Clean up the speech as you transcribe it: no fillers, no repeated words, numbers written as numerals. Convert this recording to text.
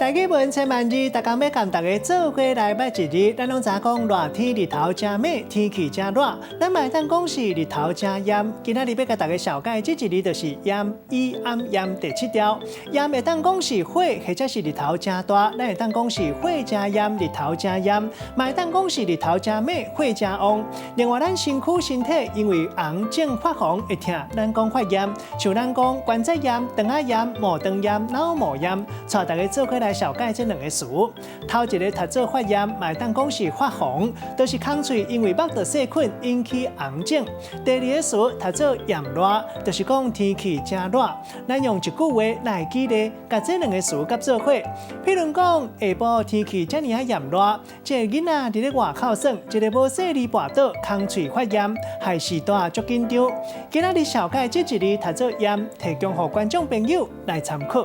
台語文千萬字，逐工欲共大家做伙來捌一字。咱攏知影講熱天日頭誠猛，天氣誠熱。咱嘛會當講是日頭誠炎。今仔日欲共大家紹介這一字就是炎，伊暗炎第七調。炎會當講是火，或者是日頭誠大。咱會當講是火誠炎，日頭誠炎。嘛會當講是日頭誠猛，火誠旺。另外，咱身軀身體因為紅腫發紅會疼，咱講發炎。像咱講關節炎、腸仔炎、毛腸炎、腦膜炎，帶大家做伙來紹介這兩個詞。頭一个讀做發炎，嘛會當講是發紅，就是空喙因為縛著細菌引起紅腫。第二个詞讀做炎熱，就是講天氣誠熱。咱用一句話來舉例，共這兩个詞佮做伙。譬如講，下晡天氣遮爾仔炎熱，這个囡仔佇咧外口耍，一个無細膩跋倒，空喙發炎，害序大足緊張。今仔日紹介這一字讀做炎，提供予觀眾朋友來參考。